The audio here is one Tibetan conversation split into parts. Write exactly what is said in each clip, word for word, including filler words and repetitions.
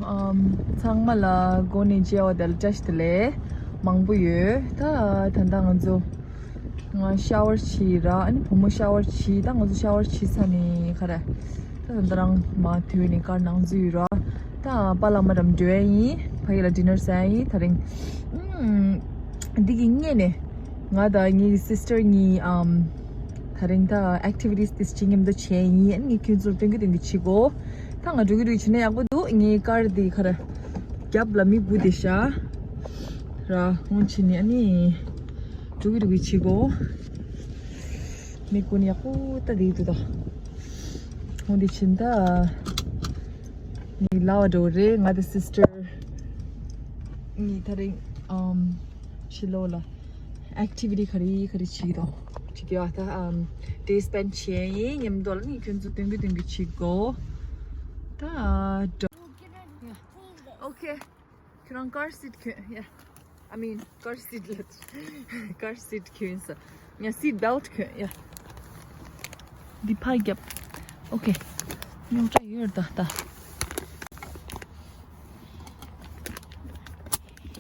ཨམ། ཚང་མ་ལ་འགོ་ནས་མཇལ་བ་དང་བཀྲ་ཤིས་བདེ་ལེགས། མང་པོ་ཡོད། ད་ད་ལྟ་ང་ཚོ་ང་ཤ་ཝར་བྱས་ར། ཨ་ནི་བུ་མོ་ཤ་ཝར་བྱས། ད་ང་ཚོ་ཤ་ཝར་བྱས་ཚར་ནས་ག་རེ། ད་ད་ལྟ་རང་མ་དུས་ནས་ཀར་ནང་འཛུལ་ཡོད་ར། ད་པཱ་ལགས་མ་འགྲམ་འགྲོ་ཡ་ཡིན། ཕ་གི་ལ་ཌི་ནར་ཟ་ཡ་ཡིན་ད་རིང་། ཨམ། འདི་གི་སྔོན་ནས་ང་དང་ངའི་སི་སི་ཊར་གཉིས་ཨམ། ད་རིང་ད་ཨེག་ཊི་བི་ཊི་སི་དེ་ཅིག་མཉམ་དུ་བྱས་ཡིན། ཨ་ནི་ངས་ཁྱོད་ཚོར་སྟོན་གི་སྟོན་གི་བྱེད་གོ། ད་ང་འགྲོ་གི་འགྲོ་གི་བྱེད་ན་ཡག་པོ་འདུག་ངའི་ཀར་འདི་ག་རེ་རྒྱབ་ལ་མི་དགུ་དེ་བཞག་ར། འོང་ཕྱིན་ནས་ཨ་ནི་འགྲོ་གི་འགྲོ་གི་བྱེད་གོ། མི་དགུ་ནི་ཡག་པོ་ད་འདི་འདུག་ད། འོང་འདི་ཕྱིན་ད་ངའི་ལ་བ་འགྲོ་རེད། ང་དང་སི་སི་ཊར་གཉིས་ད་རིང་ཨམ་ཕྱི་ལོགས་ལ་ཨེག་ཊི་བི་ཊི་ག་རེ་ག་རེ་བྱེད་ཀྱི་འདུག་བྱེད་ཀྱི་ཡོད། ད་ཨམ་ཌེ་སི་པེན་ཌི་བྱས་ཡིན། མཉམ་དུ་ལ་ནི་ཁྱོད་ཚོ་སྟོན་གི་སྟོན་གི་བྱེད་གོ། ད་འགྲོ། ཨོ་ཁེ། ཁྱོད་རང་ཀར་སིཊ་གྱོན། ཡ། I mean, ཀར་སིཊ་ལ། ཀར་སིཊ་གྱོན་ས། ཡ། སིཊ་བེལཊ་གྱོན། ཡ། འདི་ཕར་རྒྱབ། ཨོ་ཁེ། རྙོག་དྲ་ཡོད་ད་ད།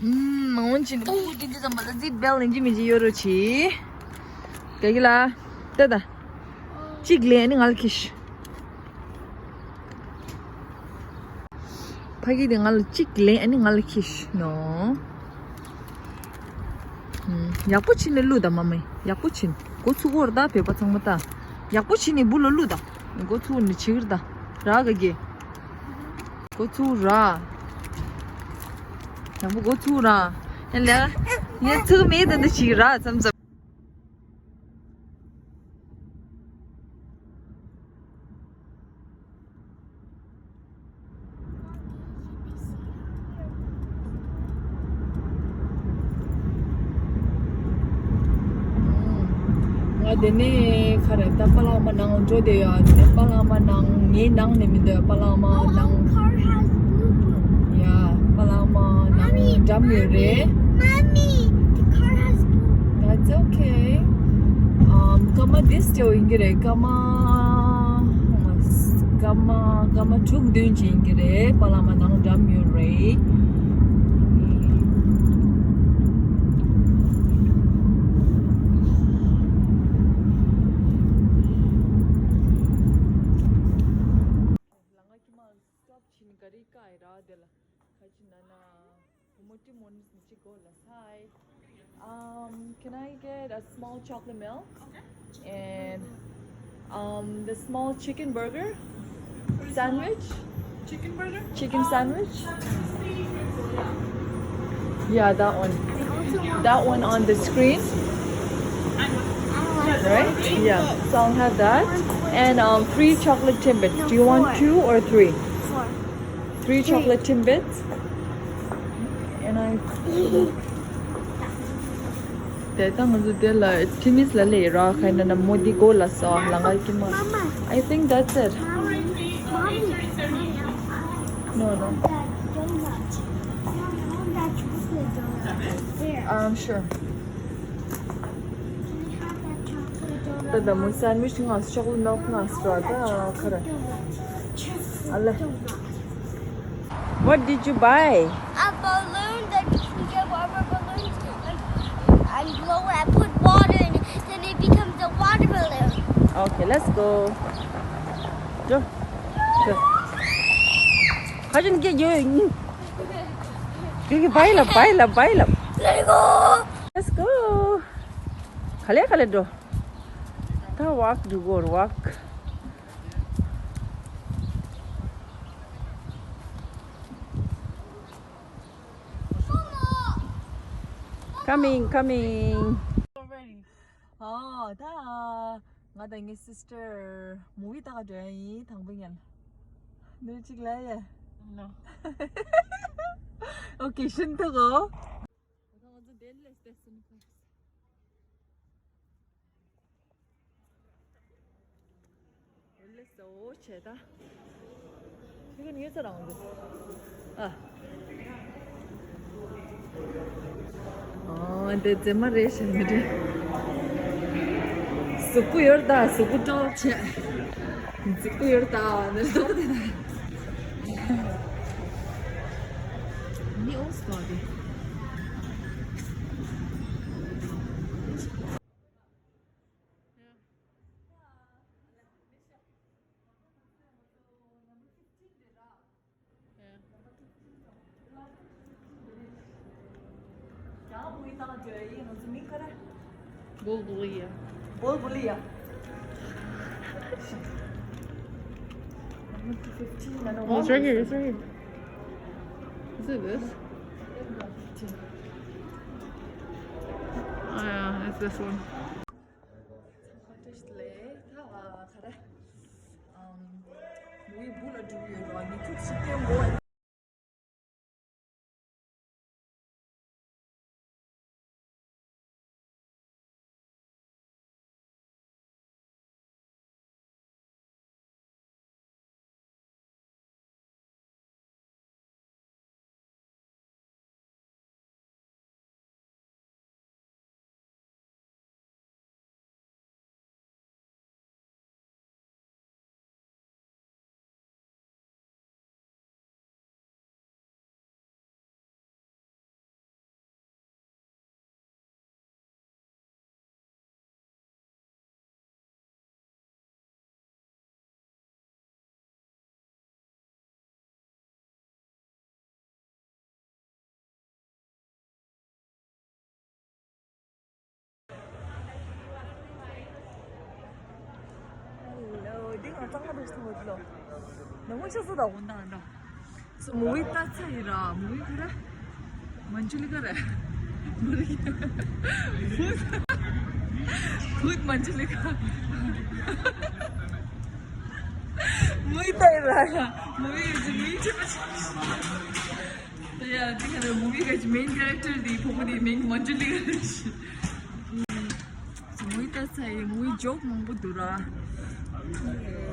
ཨུམ། མ་འོན་ཅིག་ནི་ཕྲུ་གུ་དེ་འདི་ཙམ་པ་ལ་སིཊ་བེལཊ་ལེན་གྱི་མེད་ཅིག་ཡོད་རོགས་གྱིས། དགའ་གི་ལ། ལྟ་ད། གཅིག་ལེན་ཨ་ནི་ང་ལ་ཁྱེར་ཤོག་ཕ་གི་དེ་ང་ལ་གཅིག་ལེན་ཨ་ནི་ང་ལ་ཁྱེར་ཤོག་ནོ། ཡག་པོ་བྱས་ནས་བླུགས་ད་མ་མེ། ཡག་པོ་བྱས་ནས་འགོ་ཚུགས་ཀྱི་ཡོད་རེད་ད་བོད་པ་ཚང་མ་ད། ཡག་པོ་བྱས་ནས་འབུ་ལོ་བླུགས་ད། འགོ་ཚུགས་ནས་བྱེད་ཀྱི་རེད་ད། ར་ག་གི། འགོ་ཚུགས་ར། ཡག་པོ་འགོ་ཚུགས་ར། ཡ་ལེ། ངས་ཚུགས་མེད་ད་འདི་བྱེད་ཀྱི་ར་མཚམས་མཚམས། ང་དེ་ནས་ག་རེ་ད་པཱ་ལགས་མ་ནང་འགྲོ་བསྡད་ཡོད། དེ་ནས་པཱ་ལགས་མ་ནང་ངའི་ནང་ནས་མི་འདུག་པཱ་ལགས་མ་ནང་། ཡ། པཱ་ལགས་མ་ནང་འགྲམ་ཡོད་རེད། That's okay. ཨམ། སྐར་མ་འདི་སྐྱེལ་ཡིན་གྱི་རེད། སྐར་མ། སྐར་མ། སྐར་མ་དྲུག་བདུན་ཅིག་ཡིན་གྱི་རེད། པཱ་ལགས་མ་ནང་འགྲམ་ཡོད་རེད། ལ་ང་ཁྱི་མ་སྟོབ་ཕྱིན་ག་རི་ཀ་ཡི་ར་དེ་ལ་ཁ་ཅི་ན་ན། Hi. Um, can I get a small chocolate milk? Okay. And, um, the small chicken burger sandwich? Chicken burger? Chicken sandwich? Yeah, that one. That one on the screen. Right? Yeah. So I'll have that. And, um, three chocolate Timbits. Do you want two or three? Four. Three chocolate Timbits. And I. དེ་ད་ང་ཚོ་དེ་ལ་ཐི་མིས་ལ་ལས་ར་ཁ་ན་ན་མོ་དི་གོ་ལ་ས་ལ་ང་ཀི་མ། I think that's it. No, no. Um, sure. ད་ད་མོ་སན་ཝིཆ་ང་ཤོག་ལོ་ནག་ང་སྤྲོ་ད་ཁ་ར། ཨ་ལེ། What did you buy? A balloon that you can get rubber balloons and, and blow it and put water in it, then it becomes a water balloon. Okay, let's go. Go. Go. Hajin get you. Get you, bye la, bye la, bye la. Let it go. Let's go. Kale kale do. Ta walk do go walk. Coming, coming. Already. Oh, ད་ང་དང་ངའི་སི་སི་ཊར་མུ་བི་ལྟ་ག་འགྲོ་ཡ་ཡིན་དང་པོ་ཉལ། འདིར་གཅིག་ལ་ཡ། No. Okay, ཤིན་ཏུ་གོ། ད་ང་ཚོ་དེ་ལས་སྟེ་སུན་ཕ། ལས་སོ་ཆེ་ད། ཁྱོད་ཀྱི་ཉོས་ཚར་རང་འདུག་ཨ། ཨོ་འདི་རྫི་མ་རེད་ཤག་མི་འདྲ། གཟུགས་པོ་ཡོད་ད། གཟུགས་པོ་སྤྲོ་ཆེ། གཟུགས་པོ་ཡོད་ད་འདི་ལྟོགས་དེ་ད། ལགས་ཏེ། Bulbulia. Bulbulia. Oh, it's right here, it's right here. Is it this? Oh, yeah, it's this one. འདི་ང་གཙང་མ་འདུག་སེ་མཐོང་གི་ལོ། ནང་མོ་ཆ་སོ་དང་འོ་ན་འདྲ། So, movie ལྟ་ཚར་ཡིན་ར། movie ག་རེ། མན་ཇུ་ལི་ཀ་རེད། Good Manjulika. Movie ལྟ་ཡིན་ར་ཡ། movie གི་མིང་ཆེ་པ་ཆེ། ད་ཡ་འདི་ག་རེ། movie གི་main character འདི་ཕྲུ་གུ་འདི་མིང་མན་ཇུ་ལི་ཀ་རེད། ངོ་ལྟ་ཚ་ཡི་ངོ་ཇོག་མང་པོ་འདུག་ར།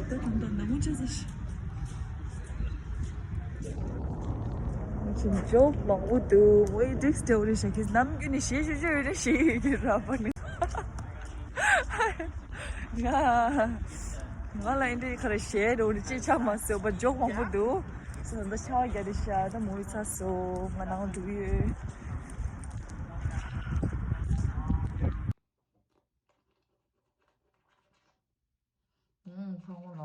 ད་དུང་ད་ནང་མོ་ཆ་ས་ཤི། ཇོག་མང་པོ་འདུག་ངོ་ཡི་ཌིག་སྟེ་འོ་རེ་ཤ་ཁིས་ནམ་རྒྱུན་ནས་ཞེ་ཞུ་ཞུ་ཡོད་རེ་ཤི་ཡི་ར་པ་ནི། ང་ང་ལ་ཨིན་དྲི་ཁ་ར་ཞེ་རོ་རེ་ཅི་ཆ་མ་སོ་པ་ཇོག་མང་པོ་འདུག་སོ་ད་ཆ་བ་རྒྱ་རེ་ཤ་ད་མོ་ཡི་ཚ་སོ་ང་ནང་འགྲོ་ཡོད། ཨུམ། ཚང་མ་ལ།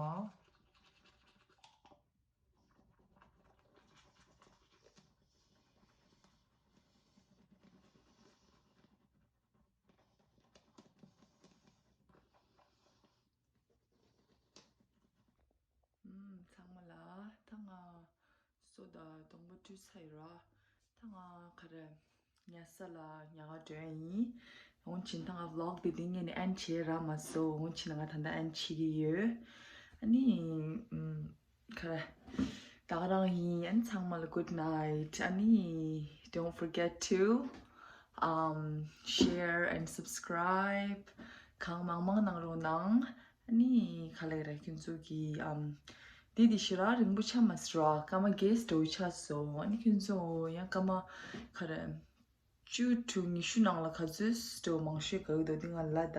ཨུམ། ཚང་མ་ལ། ད་ང་སོ་དང་སྡོང་པོ་བཀྲུས་ཚར་ཡོད་ར། ད་ང་ག་རེ། ཉལ་ས་ལ་ཉལ་ག་འགྲོ་ཡ་ཡིན། འོན་ཅིན་ད་ང་vlog འདི་འདི་ངས་ནི་end བྱས་ར་མ་སོ། འོན་ཅིན་ང་ད་ལྟ་end བྱེད་ཀྱི་ཡོད། ཨ་ནི། ཨུམ། ག་རེ། ད་ག་རང་ཡིན། ཨ་ནི་ཚང་མ་ལ་good night. ཨ་ནི། Don't forget to, um, share and subscribe. གང་མང་མང་གནང་རོགས་གནང་། ཨ་ནི་ག་ལེ་ར་ཁྱོད་ཚོ་གི་ཨམ། འདི་འདི་ཞེ་དྲག་རིང་པོ་ཆགས་མ་སོང་ར། སྐར་མ་བརྒྱད་འགྲོ་ཆགས་སོང་། ཨ་ནི་ཁྱོད་ཚོ་ཡང་སྐར་མ་ག་རེ། བཅུ་དྲུག་ཉི་ཤུ་ནང་ལ་ག་ཚོད་འགྲོ་མང་ཤོས་ག་གི་འདུག་འདི་ང་ལ་ད།